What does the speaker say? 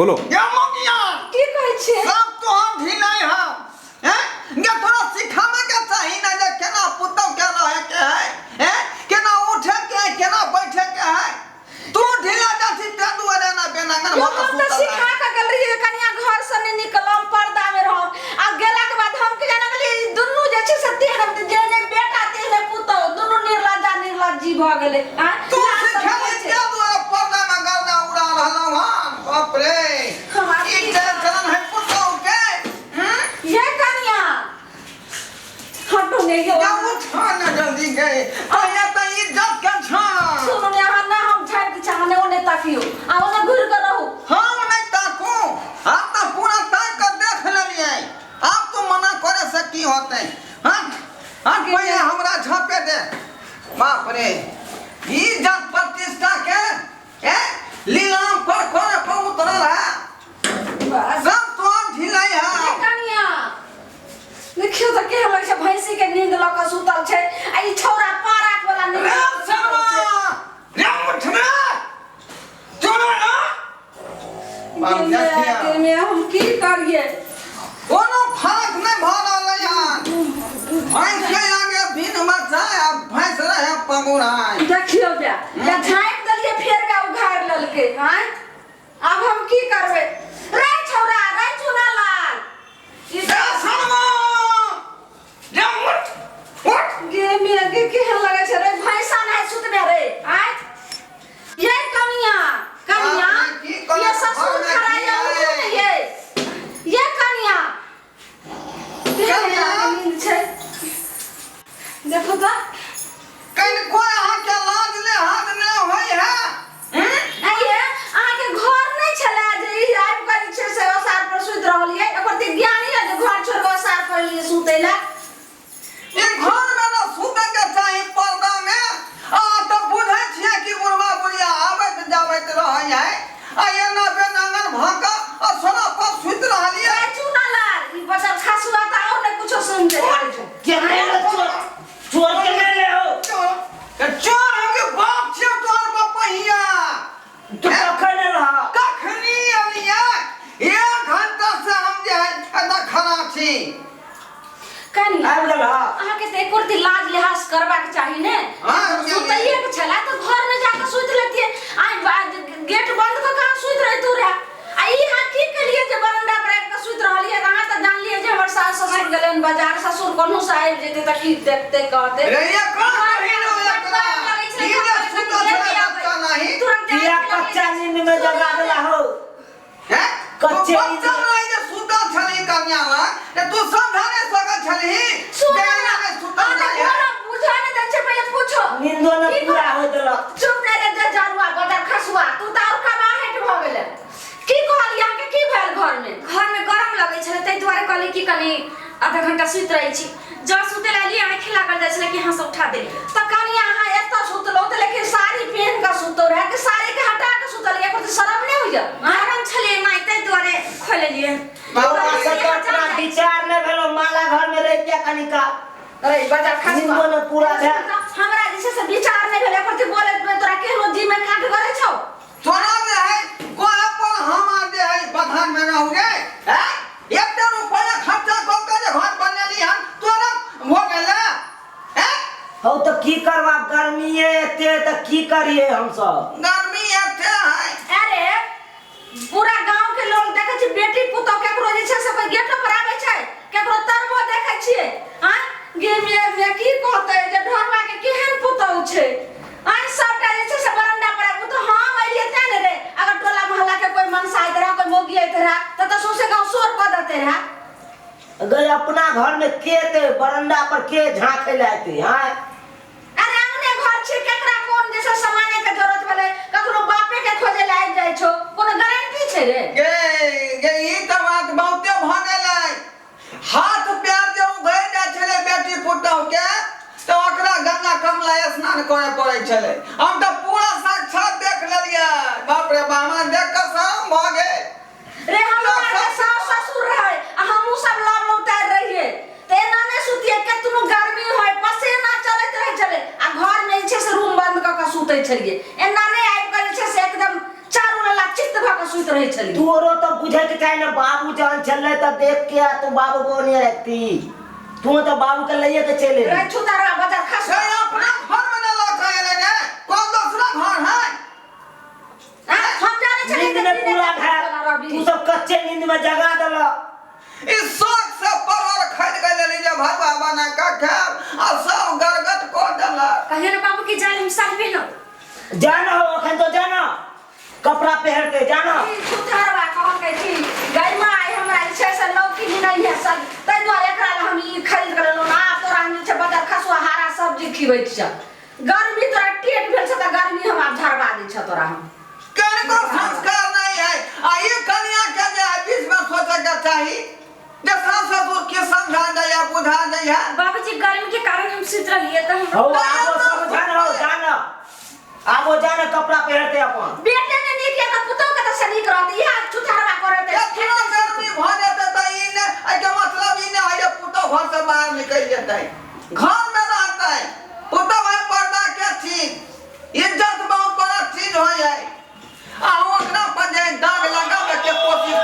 बोलो। ये मौगिया की कहै छियै? सब तोहर ढिलाई है हैं ये तोरा सिखावे के चाही ना जे केना पुतौ के रहे के है हैं केना उठे के है केना बैठे के है। तू ढिला जाछी ते दुआरे ना बेनांगन यौ, भऽ के हम तऽ सुतल सिखा है। कऽ गेल रहियै जे कनिया घर से नहि निकलम, पर्दा मे रहब। आ गेला के बाद हम की जाने गेलियै ई दुनू जे छै से तेहन जेहने बेटा तेहने पुतौ, दुनू निर्लज्जा निर्लज्जी भऽ गेलै। आँय तू लाज शरम सिखेली होइ छै? ते दुआरे पर्दा में गर्दा उड़ा रहलौं हन। बाप रे, हम आब ई की चाल करब? चलन है पुतौ के। हम्म? ये कनिया हटू ने यौ। या उठा ना जल्दी गए आया त इज्जत के छा। सुनू ने अहाँ ना, हम झाड़ि दै छी, अहाँ ने ओने तकियौ आ ओने घुरि कऽ रहू। हम नहीं ताकू, हम तो पूरा ताक कर देख लेलिए। आप तो मना करे से की होते। हाँ हाँ पहले हमरा झापे दे। बाप रे, इज्जत प्रतिष्ठा के ए लीलाम पर करे पर उतरल है। बस। सब तो ढिलाई है। ए कनिया देखियौ तऽ केहन लगै छै, भैंसी के नींद लऽ कऽ सुतल छै आ ई छौड़ा पाराक वाला नींद रे लऽ कऽ सुतल शर्मा, छै। रे उठ रे, चलो ना। बाप गे देखिया। गे मे हम की करियै? कोनो फर्क नहीं भऽ रहलै हन। भैंस के आगे भिन बच्चा आ भैंस रहे पगुराय। देखियौ बे या झाँपि देलियै फेर बे उघारि लेलकै। आँय आब हम की करबै? रे छौड़ा, रे चुना लाल, ई रे शर्मा, रे उठ उठ। गे मे गे केहन लगै छै रे, भैंसा नहि सुतबे रे। आँय ये कनिया, कनिया बाप रे, की कहलक ये ससुर घरमे खड़ा की ये उठू है? ने ये। ये कनिया केहन कनिया? नींद छै देखो तऽ। कनिको अहाँके लाज लेहाज नहि होइ है? हम्म? आइये अहाँके घर नहि छलै जे ई आबि कऽ जे छै से ओसार पर सुति रहलियै? एकर तऽ ज्ञान यऽ जे घर छोड़ि कऽ ओसार पर एलियै सुतै लए। ई घरमे ने सुतैके चाही पर्दामे। आ तऽ बुझै छियै कि बुढ़वा बुढ़िया आबैत जाबैत रहै है आ एना बेनांगन भऽ कऽ आ सोना पर सुति रहलियै। ए चूना लाल, ई बचल खसुआ तऽ आओर नहि कुछो सुनतै। केना एलो चोर? चोर केना एले हो? चोर चोर हमके बाप छियौ तोहर बपहिया। तू कखन एलह? कखनी एलियै? एक घंटा से हम जे है एतऽ खड़ा छी। कनी आबि गेल। अहाँके तऽ एको रत्ती लाज लिहाज करबाक चाही ने। हाँ, सुतैये के छलै तऽ घर में जाके सुति लेतियै। आइ गेट बंद कऽ कहाँ सुति रहितु रहे? आ ई अहाँ की केलियै जे बरंडा पर आबि कऽ सुति रहलियै? अहाँ तऽ जानलियै जे हमर सास ससुर गेलै बाजार, ससुर कोनहु से आबि जेतै तऽ की देखतै कहतै? रे ये कौन कही रो एकरा? ई जे सुतल छलै बच्चा नाही। किया कच्चा नींद में जगा देला हो? हैं? तू कच्चे बच्चा नींद। नहीं जे सुतल छलही कन्या लग ते तू समझा नहीं सकल छलही सुन जे ना, एना नहि सुतल अहाँ जाइ है? बोला बुझा नहि दै छै, पहिले पूछो। नींदो न की पूरा होय देलक। चुप नहि रे जे जारुआ बदर खसुआ, तू तऽ आओर कबाहट भऽ गेलै। की कहलियै अहाँके? की भेल घरमे? घरमे गरम लगै छलै ताहि दुआरे कहली कि कनि आधा घंटा सुति रहै छी। जँ सुतै लए एलियै, आँखि लागल जाइ छलै कि अहाँ सब उठा देलियै। तऽ कनि अहाँ एतऽ सुतलहुँ तऽ लेकिन साड़ी पहिन कऽ सुतौ रहए कि साड़ीके हटा कऽ सुतलियै? एकर तऽ शरम नहि होइए? गरम छलै माय, ताहि दुआरे खोलि लेलियै। तोरा सबके अपना विचार नहि भेलो, माला घर में रहि जा कनिका। अरे बजा खसुआ, नींदो न पूरा भेल। हमरा जे छै से विचार नहि भेल। एकर बोलैत में तोरा केहनो जी में काट गरै छौ। तोरा जे है कोहे पर हम आ जे है बथान में रहू रे हैं? एते रुपया खर्चा कऽ के जे घर बनेली हन तोरा भऽ गेलै हैं? हौ तऽ की करबा, गर्मीए एते तऽ की करिए हमसब? गर्मी एते है। अरे पूरा गांव के लोग देखै छै बेटी पुतोह केकरो जे छै से कोई गेटो पर आबै छै, केकरो तरबो देखै छियै? आँय गे मे मे की कहतै जे ढोरबा के केहन पुतोह छै? आँय सबटा जे छै से बरंडा पर आबि, ओ तऽ हम एलियै तें ने रे। अगर टोला मोहल्ला के कोई मनसा आइत रहे, कोई मौगी आइत रहे तऽ सौंसे गांव शोर कऽ देते रहे। गई अपना घर में के ते बरंडा पर के झांके ले आते? हाँ अरे अंगने घर छै, केकरा कोन जैसे सामाने के जरूरत भेलै ककरो बापे के खोजे ले आबि जाइ छौ, कोनो गारंटी छै रे? गे गे ई तऽ बात बहुते भऽ गेलै। हाथ पैर जे उघै जाइ छलै बेटी पुतहु के तऽ ओकरा गंगा कमला स्नान करे पड़ै छलै। हम तऽ पूरा साक्षात देख लेलियै। बाप रे बाप, हमरा देख कऽ शरम भऽ गेल। रे हमरा आरके सास ससुर रहै आ हमहूँ सब लव लौटार रहियै तऽ एना नहि सुतियै। केतनो गर्मी होय, पसेना चलैत रहै छलै आ घरमे जे छै से रूम बंद कऽ कऽ सुतै छलियै। एना नहि आबि कऽ जे छै से एकदम चारू लला चित्त भऽ कऽ सुति रहै छलियै। तोरो तो बुझे के चाही ने बाबू जहन छलै तऽ देख के आ तू बाबू को नहीं रखती तू तो बाबू के लइए के चले रे छुतारा बजार खस से अपना घर में न लऽ के एलै ने कोन दोसरा घर है हम जाने छलियै नींद में पूरा घर तू सब कच्चे नींद में जगा देलक इस शौक से परवल खरीद के लेली जे भरुआ बना के खायब आ सब गरगट कऽ देलक कहियो ने बाबू के जान हम साहबे न जाना हो अखन तो जाना कपड़ा पहनते जाना छुथरवा कहलकै कि गै माय हमरा जे छै से लौकी नहि है सब ताहि दुआरे एकरा लए हम ई खरीद के लेलहुँ आब तोरा हम जे छै बजार खसुआ हरा सब्जी खिबै छियौ गर्मी तोरा टेट भेल छौ तऽ गर्मी हम आब झड़बा दै छौ तोरा हम कनिको संस्कार नहीं है आ ई कनिया के जे है बीच में सोचे के चाही जे सास ससुर के समझा दैया बुझा दैया बाबूजी गर्मी के कारण हम सुति रहिए तऽ हम हो आबो समझा हो जाना आबो जाना कपड़ा पहनते अपन बेटे ने नीक या तऽ पुतहु के तऽ से नीक रहतै इएह छुथरवा करैत एतना गर्मी भऽ जेतै तऽ ई ने एहिके मतलब ई नहि है जे पुतहु घर से बाहर निकलि जेतै घर में रहतै पुतहु है पर्दा के चीज इज्जत बहुत बड़ा चीज होइ है।